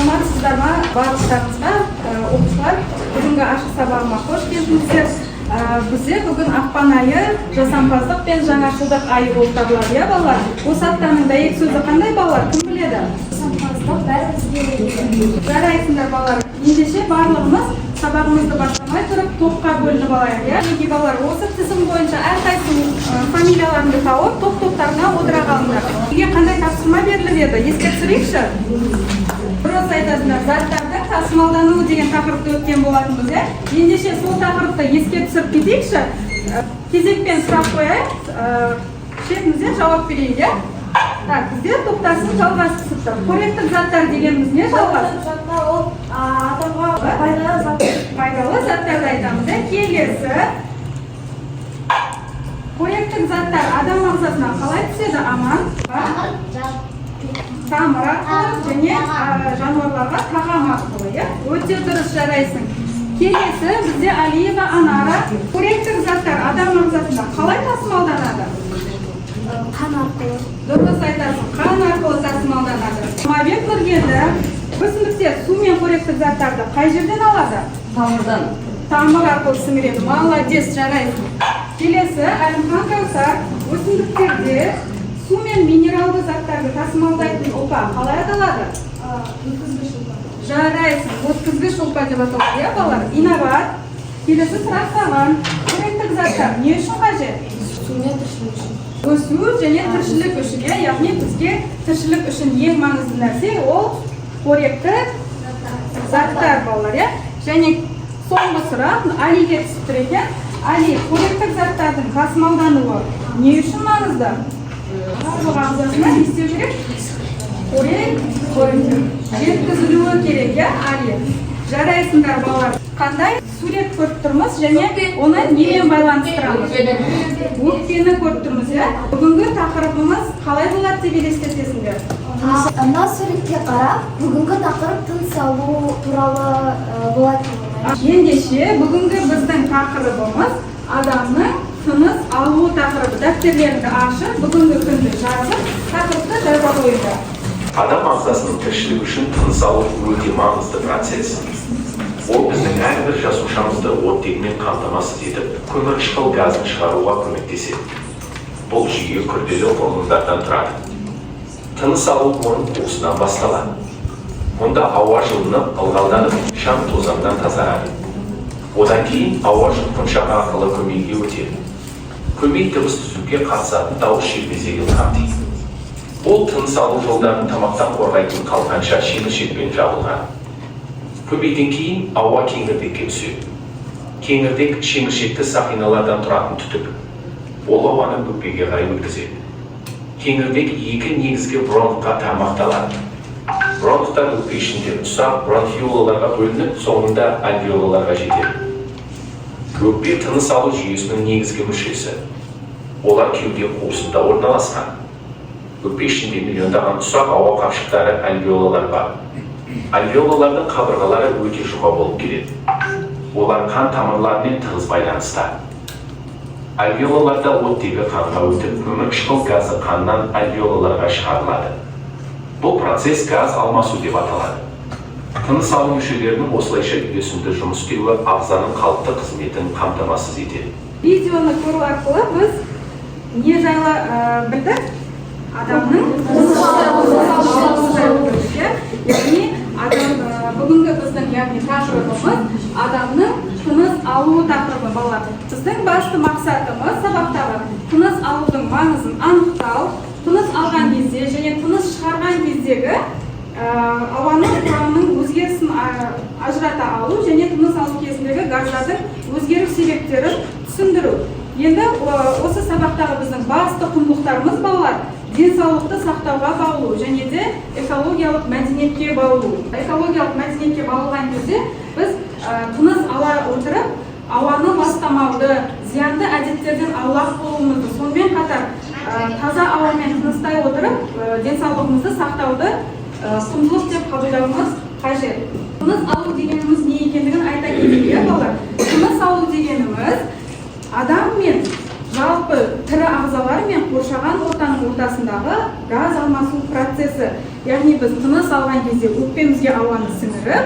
Саламатсыздар ма барлықтарыңызға, оқушылар! Бүгінгі ашық сабағыма қош келдіңіздер. Бізде бүгін ақпан айы жасампаздық пен жаңашылдық айы болып табылады, иә, балалар? Осы аптаның дәйек сөзі қандай, балалар, кім біледі? Жасампаздық бәрімізге белгілі. Жарайсыңдар, балалар! Ендеше, барлығымыз сабағымызды бастамай тұрып, топқа бөлініп алайық, иә? Мінекей, балалар, осы тізім бойынша әрқайсының фамилияларыңды тауып, топ топтарына отыра қалыңдар. Үйге қандай тапсырма беріліп еді, еске түсірейікші. Дұрыс айтасыңдар, заттардың тасымалдануы деген тақырыпты өткен болатынбыз, иә? Ендеше, сол тақырыпты еске түсіріп кетейікші. Кезекпен сұрақ қояйық, шетімізден жауап берейік, иә? Так, бізде топтасын Жалғас түсіп тұр. Қоректік заттар дегеніміз не, Жалғас? Заттар ол адамға пайдалы зат. Пайдалы заттарды айтамыз, иә? Келесі, қоректік заттар адам ағзасына қалай түседі, Аман? Тамыр арқылы және жануарларға тағам арқылы, иә? Өте дұрыс, жарайсың. Келесі бізде Алиева Анара. Қоректік заттар адам ағзасында қалай тасымалданады? Қан арқылы. Дұрыс айтасың, қан арқылы тасымалданады. Жұмабек Нұргелді, өсімдіктер су мен қоректік заттарды қай жерден алады? Тамырдан. Тамыр арқылы сіңіреді, молодец, жарайсың. Келесі Әлімхан Кәусар, өсімдіктерде су мен минералды заттарды тасымалдайтын ұлпа қалай аталады? Өткізгіш ұлпа. Жарайсың, өткізгіш ұлпа деп аталады, иә, балалар? Инабат, келесі сұрақ саған. Қоректік заттар не үшін қажет? Сумен тіршілік үшін. Өсу және тіршілік үшін, иә? Яғни бізге тіршілік үшін ең маңызды нәрсе ол қоректі заттар, балалар, иә? Және соңғы сұрақ Алиге түсіп тұр екен. Али, қоректік заттардың тасымалдануы не үшін маңызды? Барлық ағзасына не істеу керек? Қорек жеткізілуі керек, иә, Али? Жарайсыңдар, балалар! Қандай сурет көріп тұрмыз және оны немен байланыстырамыз? Өкпені көріп тұрмыз, иә? Бүгінгі тақырыбымыз қалай болады деп елестетесіңдер? Мына суретке қарап, бүгінгі тақырып тыныс алу туралы болады деп ойлаймын. Ендеше, бүгінгі біздің тақырыбымыз адамның тыныс алу тақырыбы. Дәптерлеріңді ашып, бүгінгі күнді жазып, тақырыпты жаза қойыңдар. Адам ағзасының тіршілігі үшін тыныс алу өте маңызды процесс. Ол біздің әрбір жасушамызды оттегімен қамтамасыз етіп, көмірқышқыл газын шығаруға көмектеседі. Бұл жүйе күрделі құрылымдардан тұрады. Тыныс алу мұрын қуысынан басталады. Мұнда ауа жылынып, ылғалданып, шаң тозаңнан тазарады. Одан кейін ауа жұтқыншақ арқылы көмейге өтеді. Көмей дыбыс түзуге қатысатын дауыс желбезегін қамтиды. Ол тыныс алу жолдарын тамақтан қорғайтын қалқанша шеміршекпен жабылған. Көмейден кейін ауа кеңірдекке түседі. Кеңірдек — шеміршекті сақиналардан тұратын түтік. Ол ауаны өкпеге қарай өткізеді. Кеңірдек екі негізгі бронхқа тармақталады. Бронхтар өкпе ішінде ұсақ бронхиолаларға бөлініп, соңында альвеолаларға жетеді. Өкпе — тыныс алу жүйесінің негізгі мүшесі. Олар кеуде қуысында орналасқан. Өкпе ішінде миллиондаған ұсақ ауа қапшықтары, альвеолалар бар. Альвеолалардың қабырғалары өте жұқа болып келеді. Олар қан тамырларымен тығыз байланыста. Альвеолаларда оттегі қанға өтіп, көмірқышқыл газы қаннан альвеолаларға шығарылады. Бұл процесс газ алмасу деп аталады. Тыныс алу мүшелерінің осылайша үйлесімді жұмыс істеуі ағзаның қалыпты қызметін қамтамасыз етеді. Видеоны көру арқылы біз не жайлы білдік? Адамның тыныс алуы жайлы білдік, иә? Яғни адам, бүгінгі біздің, яғни, тақырыбымыз адамның тыныс алуы тақырыбы, балалар. Біздің басты мақсатымыз сабақтағы тыныс алудың маңызын анықтау, тыныс алған кезде және тыныс шығарған кездегі ауаның құрамының өзгерісін ажырата алу және тыныс алу кезіндегі газдардың өзгеру себептерін түсіндіру. Енді осы сабақтағы біздің басты құндылықтарымыз, балалар, денсаулықты сақтауға баулу және де экологиялық мәдениетке баулу. Экологиялық мәдениетке баулыған кезде біз тыныс ала отырып ауаны ластамауды, зиянды әдеттерден аулақ болуымызды, сонымен қатар таза ауамен тыныстай отырып, денсаулығымызды сақтауды құндылық деп қабылдауымыз қажет. Тыныс алу дегеніміз не екендігін айта кетейік, иә, балалар? Тыныс алу дегеніміз адам мен Жалпы тірі ағзалар мен қоршаған ортаның ортасындағы газ алмасу процесі. Яғни біз тыныс алған кезде өкпемізге ауаны сіңіріп,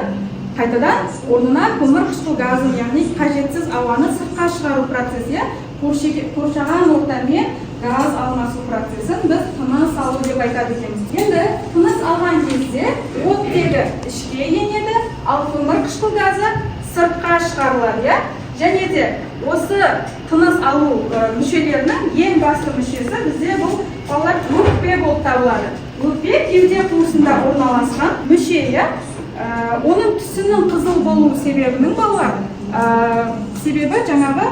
қайтадан орнына көмірқышқыл газын, яғни қажетсіз ауаны сыртқа шығару процесі, иә. Қоршаған ортамен газ алмасу процесін біз тыныс алу деп айтады екенбіз. Енді тыныс алған кезде оттегі ішке енеді, ал көмірқышқыл газы сыртқа шығарылады, иә. Және де осы тыныс алу мүшелерінің ең басты мүшесі бізде бұл, балалар, өкпе болып табылады. Өкпе кеуде қуысында орналасқан мүше, иә. Оның түсінің қызыл болу себебінің, балалар, себебі жаңағы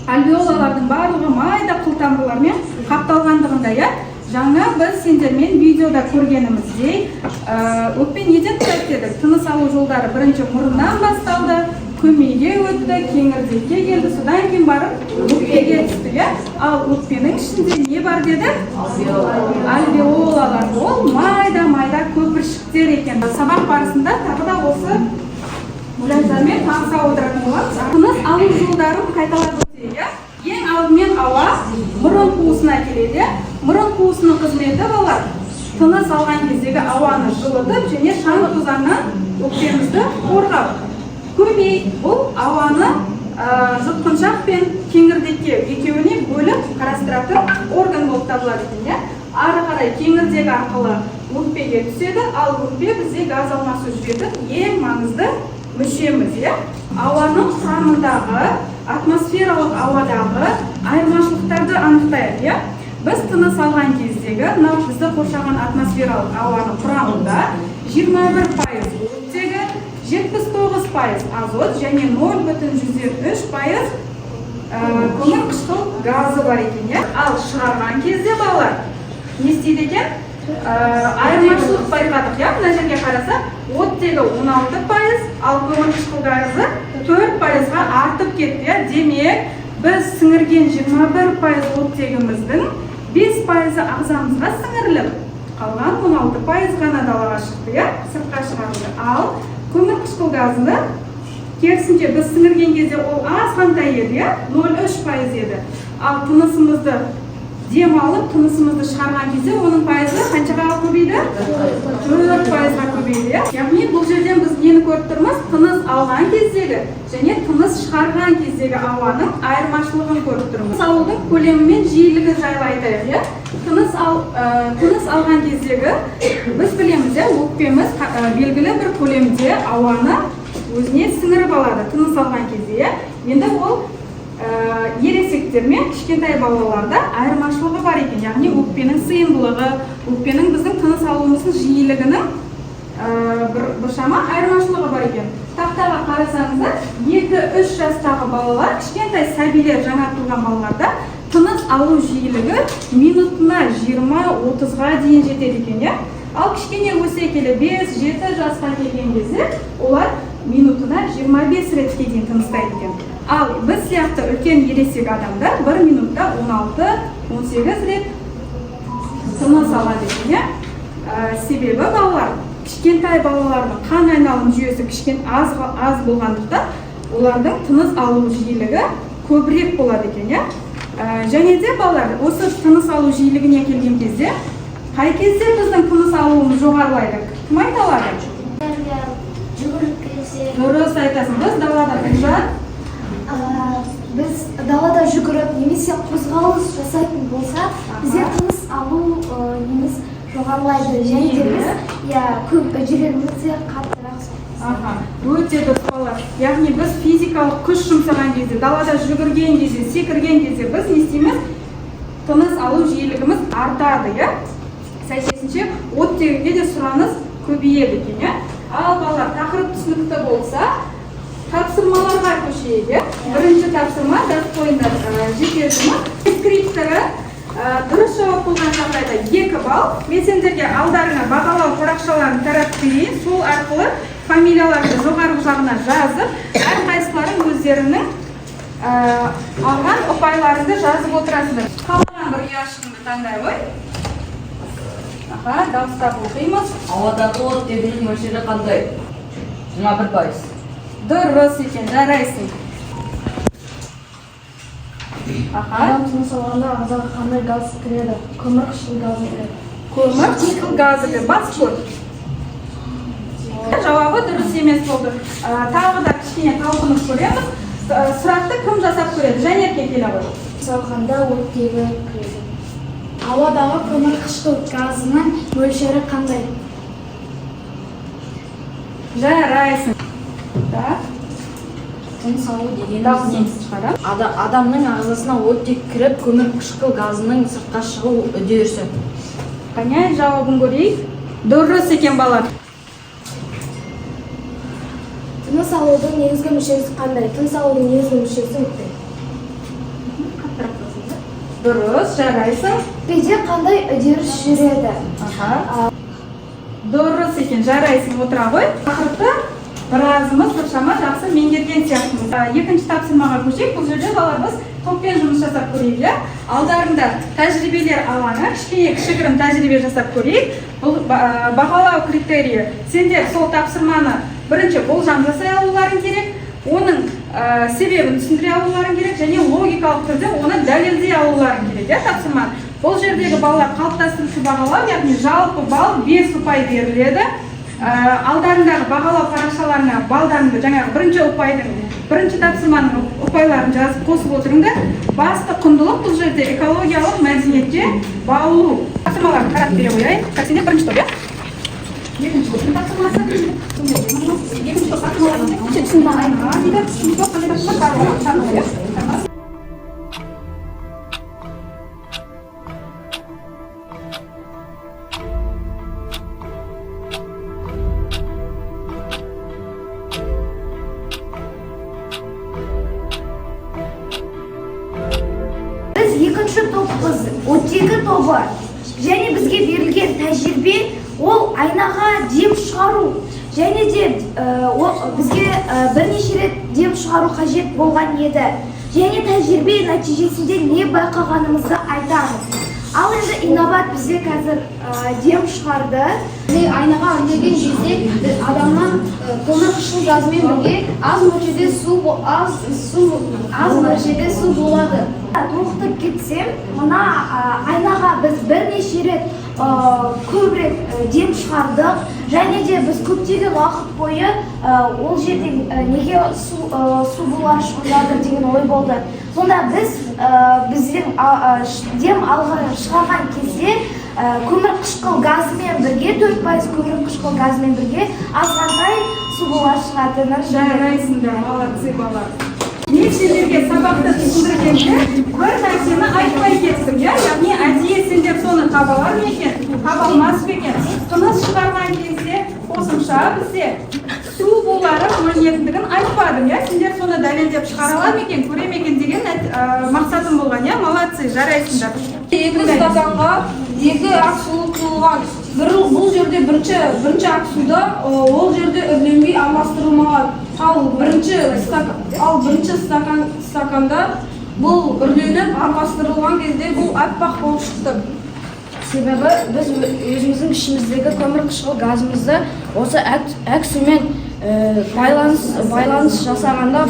альвеолалардың барлығы майда қылтамырлармен қапталғандығында, иә. Жаңа біз сендермен видеода көргеніміздей, өкпе неден тұрады дедік? Тыныс алу жолдары бірінші мұрыннан басталды, көмейге өтті, кеңірдекке келді, содан кейін барып өкпеге түсті, иә. Ал өкпенің ішінде не бар дедік? Альвеолалар. Ол майда майда көпіршіктер екен. Сабақ барысында тағы да осы муляждармен таныса отыратын боламыз. Тыныс алу жолдарын қайталап өтейік, иә. Ең алдымен ауа мұрын қуысына келеді, иә. Мұрын қуысының қызметі, балалар, тыныс алған кездегі ауаны жылытып және шаң тозаңнан өкпемізді қорғау. Көмей бұл ауаны жұтқыншақ пен кеңірдекке, екеуіне бөліп қарастыратын орган болып табылады екен, иә. Ары қарай кеңірдек арқылы өкпеге түседі, ал өкпе бізде газ алмасу жүретін ең маңызды мүшеміз, иә. Ауаның құрамындағы, атмосфералық ауадағы айырмашылықтарды анықтайық, иә. Біз тыныс алған кездегі мынау бізді қоршаған атмосфералық ауаның құрамында 21% оттегі, 79% азот және 0,3% көмірқышқыл газы бар екен, иә. Ал шығарған кезде, балалар, не істейді екен? Айырмашылық байқадық, иә. Мына жерге қарасақ, оттегі 16%, ал көмірқышқыл газы 4%-ға артып кетті, иә. Демек, біз сіңірген 21% оттегіміздің 5%-ы ағзамызға сіңіріліп, қалған 16% ғана далаға шықты, иә, сыртқа шығарылды. Ал көмірқышқыл газыны керісінше, біз сіңірген кезде ол азғантай еді, иә, 0,3% еді. Ал тынысымызды, дем алып, тынысымызды шығарған кезде оның пайызы қаншаға көбейді? 4%-ға көбейді, иә. Яғни бұл жерден біз нені көріп тұрмыз? Тыныс алған кездегі және тыныс шығарған кездегі ауаның айырмашылығын көріп тұрмыз. Тыныс алудың көлемі мен жиілігі жайлы айтайық, иә. Тыныс алған кездегі біз білеміз, иә, өкпеміз белгілі бір көлемде ауаны өзіне сіңіріп алады тыныс алған кезде, иә. Енді ол ересектер мен кішкентай балаларда айырмашылығы бар екен. Яғни өкпенің сыйымдылығы, өкпенің, біздің тыныс алуымыздың жиілігінің біршама айырмашылығы бар екен. Тақтаға қарасаңыздар, 2-3 жастағы балалар, кішкентай сәбилер, жаңа туған балаларда тыныс алу жиілігі минутына 20-30-ға дейін жетеді екен, иә. Ал кішкене өсе келе, 5-7 жасқа келген кезде олар минутына 25 ретке дейін тыныстайды екен. Ал біз сияқты үлкен ересек адамдар бір минутта 16-18 рет тыныс алады екен, иә. Себебі, балалар, кішкентай балалардың қан айналым жүйесі кішкен аз, аз болғандықтан, олардың тыныс алу жиілігі көбірек болады екен, иә. Және де, балалар, осы тыныс алу жиілігіне келген кезде, қай кезде біздің тыныс алуымыз жоғарылайды, кім айта алады? Жүгіріп келсе. Дұрыс айтасың. Біз далада, Гүлжан. Біз далада жүгіріп немесе қозғалыс жасайтын болсақ, бізде тыныс алу неміз жоғарылайды және де біз, иә, көп жүрегіміз де қаттырақ соғады. Аха, өте дұрыс, балалар. Яғни біз физикалық күш жұмсаған кезде, далада жүгірген кезде, секірген кезде біз не істейміз? Тыныс алу жиілігіміз артады, иә. Сәйкесінше оттегіге де сұраныс көбейеді екен, иә. Ал, балалар, тақырып түсінікті болса, тапсырмаларға көшейік, иә. Бірінші тапсырма: жазып қойыңдар, жеке жұмыс дескрипторы. Дұрыс жауап болған жағдайда 2 балл. Мен сендерге алдарыңа бағалау парақшаларын таратып берейін. Сол арқылы фамилияларды жоғарғы жағына жазып, әрқайсыларың өздерінің алған ұпайларыңды жазып отырасыңдар. Қалаған бір ұяшығыңды таңдай ғой. Аха, дауыстап оқимыз. Ауадағы оттегінің мөлшері қандай? 21%. Дұрыс екен, жарайсың. Аха. Адам тыныс алғанда ағзаға қандай газ кіреді? Көмірқышқыл газы кіреді. Көмір қышқыл газы кіреді. Бас көр. Жауабы дұрыс емес болды. Тағы да кішкене талпынып көреміз. Сұрақты кім жасап көреді? Жанерке, келе ғой. Тыныс алғанда оттегі кіреді. Ауадағы көмірқышқыл газының мөлшері қандай? Жарайсың. Так. Тыныс алу дегеніміз Дауыс не? шығарам. Адамның ағзасына оттек кіріп, көмірқышқыл газының сыртқа шығу үдерісі. Қане, жауабын көрейік. Дұрыс екен, бала. Тыныс алудың негізгі мүшесі қандай? Тыныс алудың негізгі мүшесі өкпе. Дұрыс, жарайсың. Өкпеде қандай үдеріс жүреді? Аха. Дұрыс екен, жарайсың, отыра ғой. Тақырыпты біразымыз біршама жақсы меңгерген сияқтымыз. Екінші тапсырмаға көшейік. Бұл жерде, балалар, біз топпен жұмыс жасап көрейік, иә? Алдарында тәжірибелер алаңы, кішкене кішігірім тәжірибе жасап көрейік. Бұл бағалау критерийі. Сендер сол тапсырманы бірінші болжам жасай алуларың керек, оның себебін түсіндіре алуларың керек және логикалық түрде оны дәлелдей алуларың керек, иә, тапсырманы. Бұл жердегі, балалар, қалыптастырушы бағалау, яғни жалпы балл 5 ұпай беріледі. Алдарындағы бағалау парақшаларына балдарыңды, жаңағы бірінші ұпайдың, бірінші тапсырманың ұпайларын жазып қосып отырыңдар. Басты құндылық бұл жерде экологиялық мәдениетке баулу. Тапсырмаларды қарап бере қояйын. Так, сендер бірінші топ, иә? Екінші топтың тапсырмасы. Екінші топ тапсырмалары. Дейді. Үшінші топ қандай тапсырма? Шарты, иә? Біз екінші топпыз, оттегі тобы. Және бізге берілген тәжірибе ол айнаға дем шығару. Және де бізге бірнеше рет дем шығару қажет болған еді. Және тәжірибе нәтижесінде не байқағанымызды айтамыз. Ал енді Инабат бізде қазір дем шығарды. Бізде айнаға үрлеген кезде адамнан көмірқышқыл газымен бірге аз мөлшерде су бо- аз су аз мөлшерде су болады. Толықтырып кетсем, мына айнаға біз бірнеше рет, көп рет дем шығардық және де біз көптеген уақыт бойы ол жерде неге су булар шығып жатыр деген ой болды. Сонда біз бізден дем алған шығарған кезде көмірқышқыл газымен бірге, 4% көмірқышқыл газымен бірге азғантай су булар шығатынын. Жарайсыңдар, молодцы, балалар. Мен сендерге сабақты түсіндіргенде бір нәрсені айтпай кеттім, иә? Яғни әдейі сендер соны таба алар ма екен, таба алмас па екен? Тыныс шығарған кезде қосымша бізде су булары бөлінетіндігін айтпадым, иә? Сендер соны дәлелдеп шығара ала ма екен, көре ме екен деген мақсатым болған, иә? Молодцы, жарайсыңдар. Екі стаканға екі ақ су құйылған. Бұл жерде бірінші ақ суда ол жерде үрленбей араластырылмаған. Ал бірінші стаканда бұл үрленіп араластырылған кезде бұл аппақ болып шықты. Себебі біз өзіміздің ішіміздегі көмірқышқыл газымызды осы әк сумен байланыс жасағанда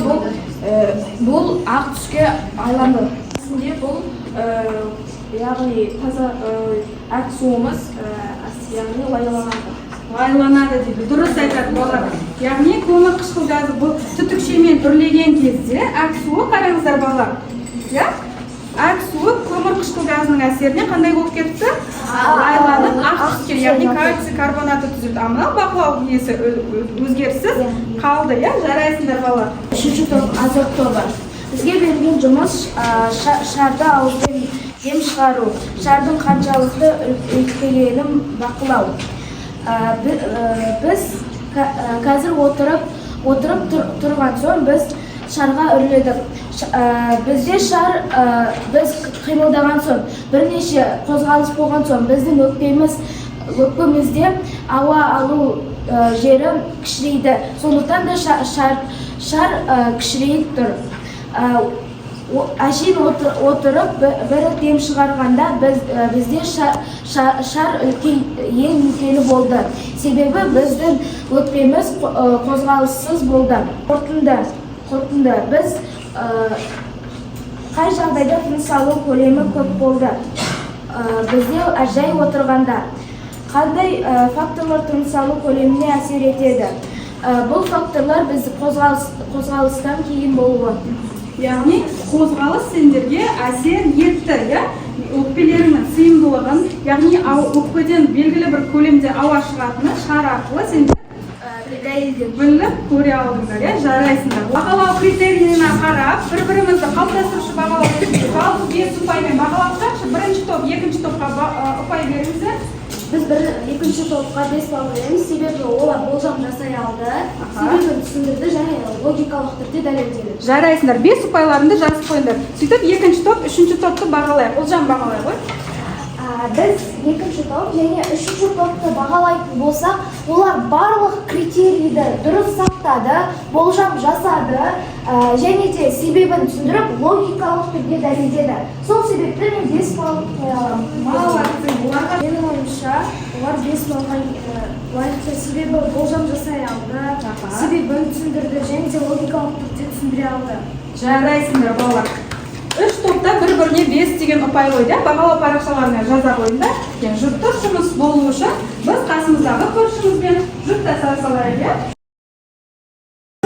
бұл ақ түске айланды. Негізінде бұл яғни таза әк суымыз яғни лайланады. Лайланады дейді, дұрыс айтады балалар. Яғни көмірқышқыл газы бұл түтікшемен үрлеген кезде әк суы, қараңыздар, балалар, иә, әк суы көмірқышқыл газының әсерінен қандай болып кетті? Лайланып, ақ түске, яғни кальций карбонаты түзілді. А мынау бақылау несі өзгеріссіз қалды, иә? Жарайсыңдар, балалар. Үшінші топ, азот тобы. Бізге берілген жұмыс шарды ауызбен дем шығару, шардың қаншалықты үлкейгенін бақылау. Біз қазір отырып тұрған соң біз шарға үрледік. Бізде шар біз қимылдаған соң, бірнеше қозғалыс болған соң біздің өкпемізде ауа алу жері кішірейді. Сондықтан да шар кішірейіп тұр. Әшейін отырып бір дем шығарғанда бізде шар үлкен, ең үлкені болды. Себебі біздің өкпеміз қозғалыссыз болды. Қорытынды. Біз Қай жағдайда тыныс алу көлемі көп болды? Бізде жай отырғанда. Қандай факторлар тыныс алу көлеміне әсер етеді? Бұл факторлар біз қозғалыстан кейін болуы. Яғни қозғалыс сендерге әсер етті, иә? Өкпелеріңнің сыйымдылығын, яғни өкпеден белгілі бір көлемде ауа шығатыны шар арқылы сендер біліп көре алдыңдар, иә? Жарайсыңдар. Бағалау критерийіне қарап, бір бірімізді қалыптастырушы бағалау ретінде жалпы 5 ұпаймен бағаласақшы, бірінші топ екінші топқа ұпай беріңіздер. Біз екінші топқа 5 балл береміз, себебі олар болжам жасай алды, себебін түсіндірді және логикалық түрде дәлелдеді. Жарайсыңдар, 5 ұпайларыңды жазып қойыңдар. Сөйтіп екінші топ үшінші топты бағалайық. Ұлжан, бағалай ғой. Біз екінші топ және үшінші топты бағалайтын болсақ, олар барлық критерийді дұрыс сақтады, болжам жасады, және де себебін түсіндіріп, логикалық түрде дәлелдеді. Сол себепті мен 5 балл қоя аламын. Молодцы, оларға. Менің ойымша, олар 5 баллға лайықты, себебі болжам жасай алды, себебін түсіндірді және де логикалық түрде түсіндіре алды. Жарайсыңдар, балалар. Үш топта бір-біріне 5 деген ұпай қойды, иә? Бағалау парақшаларына жаза қойыңдар. Енді жұптық жұмыс болу үшін біз қасымыздағы көршімізбен жұптаса салайық, иә?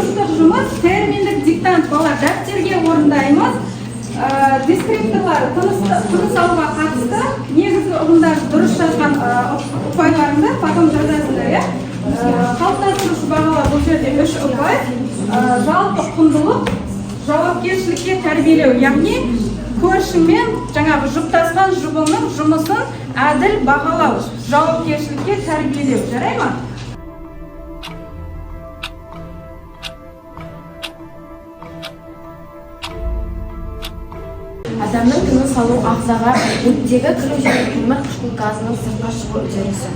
Жұптық жұмыс терминдік диктант, балалар, дәптерге орындаймыз. Дескрипторлары тыныс алуға қатысты негізгі ұғымдарды дұрыс жазған ұпайларыңды потом жазасыңдар, иә? Қалыптастырушы бағалау бұл жерде 3 ұпай. Жалпы құндылық жауапкершілікке тәрбиелеу, яғни көршіңмен жаңағы жұптасқан жұбыңның жұмысын әділ бағалау, жауапкершілікке тәрбиелеу. Жарай ма? Адамның тыныс алу ағзаға оттегі кіру және көмір қышқыл газының сыртқа шығу үдерісі.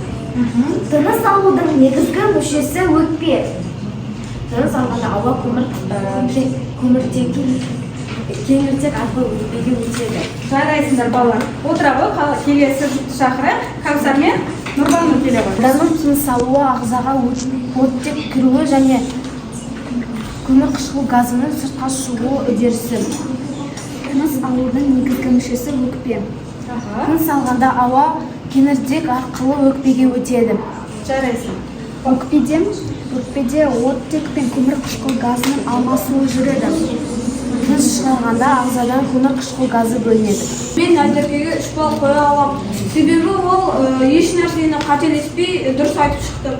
Тыныс алудың негізгі мүшесі өкпе. Тыныс алғанда ауа көміртек кеңірдек арқылы өкпеге өтеді. Жарайсыңдар, балалар. Отыра ғой, келесі жұпты шақырайық. Кәусар мен Нұрбану келе ғой. Адамның тыныс алуы ағзаға оттек кіруі және көмірқышқыл газының сыртқа шығу үдерісі. Тыныс алудың негізгі мүшесі өкпе. Тыныс алғанда ауа кеңірдек арқылы өкпеге өтеді. Жарайсың. Өкпеде оттек пен көмірқышқыл газының алмасуы жүреді. Тыныс шығарғанда ағзадан көмірқышқыл газы бөлінеді. Мен Назеркеге 3 балл қоя аламын. Себебі ол еш нәрсені қателеспей дұрыс айтып шықты.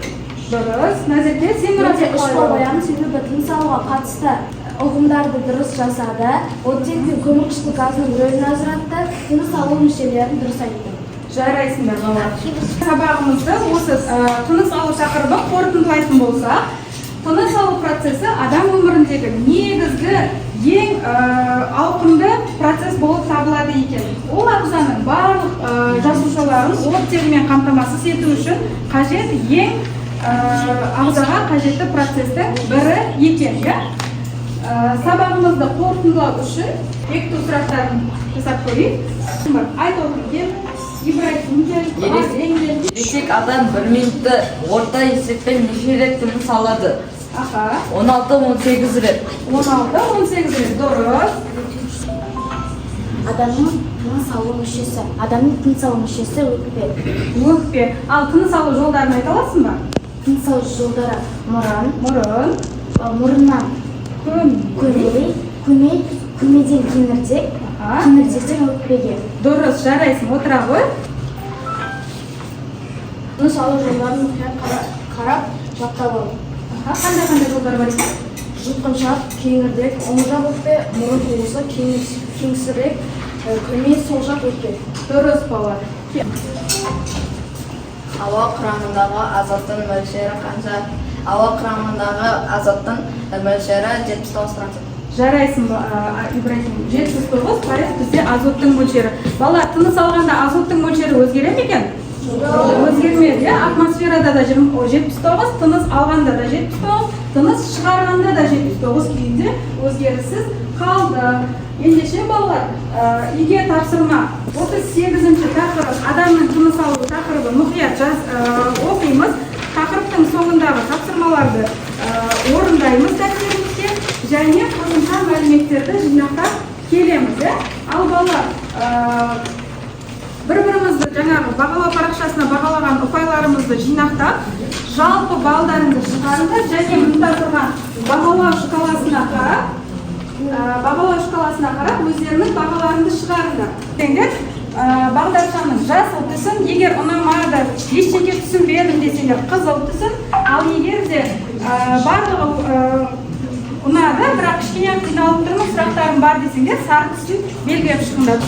Дұрыс. Назерке, сен Мен де Мұратқа 3 қалай балл бағалайсың? қоямын, себебі тыныс алуға қатысты ұғымдарды дұрыс жасады, оттек пен көмірқышқыл газының рөлін ажыратты, тыныс алу мүшелерін дұрыс айтты. Жарайсыңдар, балалар. Сабағымызды осы тыныс алу тақырыбын қорытындылайтын болсақ, тыныс алу процесі адам өміріндегі негізгі ең ауқымды процесс болып табылады екен. Ол ағзаның барлық жасушаларын оттегімен қамтамасыз ету үшін қажет ең ағзаға қажетті процестің бірі екен, иә? Сабағымызды қорытындылау үшін бекіту сұрақтарын жасап көрейік. Айтолқын кел, Ибрахим кел, Арсен кел. Ересек адам 1 минутта орта есеппен неше рет тыныс алады? Аха. 16-18 рет. 16-18 рет, дұрыс. Адамның тыныс алу мүшесі. Адамның тыныс алу мүшесі өкпе. Өкпе. Ал тыныс алу жолдарын айта аласың ба? Тыныс алу жолдары мұрын, Мұрын, мұрыннан көмей. көмей, көмейден кеңірдек, кеңірдектен өкпеге. Дұрыс, жарайсың, отыра ғой. Тыныс алу жолдарын мұқият қарап жаттап ал. Қандай-қандай жолдар бар екен? Жұтқыншақ, кеңірдек, оң жақ өкпе, мұрын қуысы, кеңсірек, көмей, сол жақ өкпе. Дұрыс, балалар. Ауа құрамындағы азоттың мөлшері қанша? Ауа құрамындағы азоттың мөлшері 79%. Жарайсың, Ибрахим. 79% бізде азоттың мөлшері. Бала, тыныс алғанда азоттың мөлшері өзгере ме екен? Өзгермеді, иә? Атмосферада да 79, тыныс алғанда да 79, тыныс шығарғанда да 79 күйінде өзгеріссіз қалды. Ендеше, балалар, үйге тапсырма 38-ші тақырып адамның тыныс алу тақырыбы мұқият оқимыз. Тақырыптың соңындағы тапсырмаларды орындаймыз дәптерімізге және қосымша мәліметтерді жинақтап келеміз, иә. Ал балалар, бір бірімізді жаңағы бағалау парақшасына бағалаған ұпайларымызды жинақтап, жалпы балдарыңды шығарыңдар және мында тұрған бағалау шкаласына қарап, өздерінің бағаларыңды шығарыңдар. Сендер бағдаршамның жасыл түсін, егер ұнамады, ештеңе түсінбедім десеңдер, қызыл түсін, ал егер де барлығы ұнады, бірақ кішкене қиналып тұрмын, сұрақтарым бар десеңдер, сары түсін белгілеп шығыңдар.